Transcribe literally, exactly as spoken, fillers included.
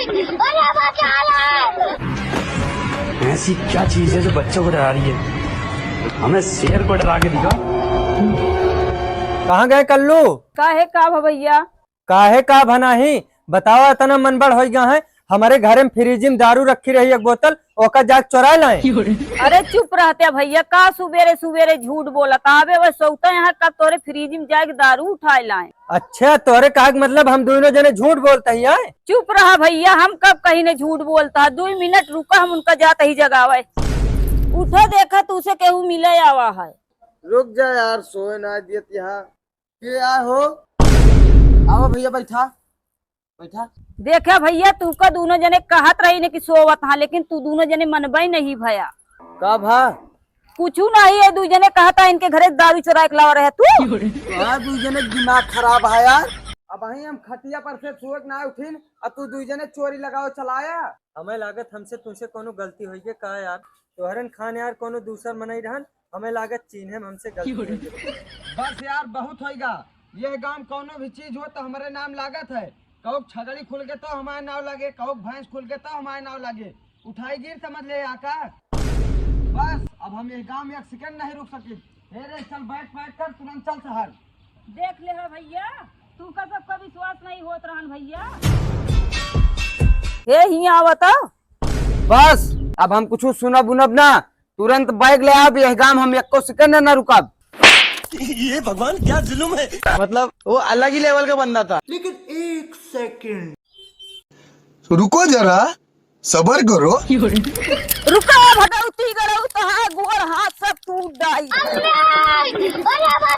अरे बचा ले। ऐसी क्या चीज है जो बच्चों को डरा रही है? हमें शेर को डरा के दिखा। कहाँ गए कल्लू? काहे का भा भैया? काहे का भा नाही? बतावा, इतना मनबढ़ होइ गया है। हमरे घरे में फ्रिज में दारू रखी रही एक बोतल, ओका जाके चोराइ लाए। अरे चुप रहत्या भैया, का सुबेरे सुबेरे झूठ बोलत आबे? वह सोता यहाँ का तोरे फ्रिज में जाके दारू उठाइ लाए। अच्छा, तोरे कहा के मतलब हम दोनों जने झूठ बोलत ही आए? चुप रहा भैया, हम कब कहिने झूठ बोलत है? दुइ मिनट रुका, हम उनका जात ही जगावे। उठा, देखा तू से केहू मिले आवा है। रुक जा यार, सोए ना दियत यहाँ। के आ हो? आवा भैया, बैठा, बैठा। देखा भैया, तू का दोनों जने कहत रही ने कि सोवत हाँ, लेकिन तू दोनों जने मनबे नहीं भया। का भा? कुछू नहीं है, दुइ जने कहत है इनके घरे दारू चोराइ के लावा रहे तू। हाँ, दुइ जने दिमाग खराब है यार। अबहीं हम खटिया पर से सोए के ना उठिन, अ तू दुइ जने चोरी लगावे चलाया। हमें लागत हमसे तुमसे कोनो गलती होई के का यार? तोहरन खान यार कोनो दूसर मनई रहन, हमें लागत चीन्हे में हमसे गलती होई के। बस यार, बहुत होइगा। यह गांव कोनो भी चीज हो तो हमरे नाम लागत है। कहूक छगड़ी खुल के तो हमारे नाव लागे, कहूक भैंस खुल के तो हमारे नाव लागे। उठाई गिर समझ ले आका। बस, अब हम यह गांव में एक सेकंड नहीं रुक सकित। हे रे, चल बैठ, पैक कर, तुरंत चल शहर। देख ले हा भैया, तू का सबका विश्वास नहीं होत रहन भैया। हे हियाँ आवत। बस, अब हम कुछू सुनब उनब ना, तुरंत बैग ले आब, यह गांव हम एको सेकंड ना रुकब। ये भगवान, क्या जुल्म है। मतलब, वो अलग ही लेवल का बंदा था। लेकिन एक सेकंड। रुको जरा, सबर करो। रुका भगवती गरऊ, तोहार गोड़ हाथ सब टूट जाई।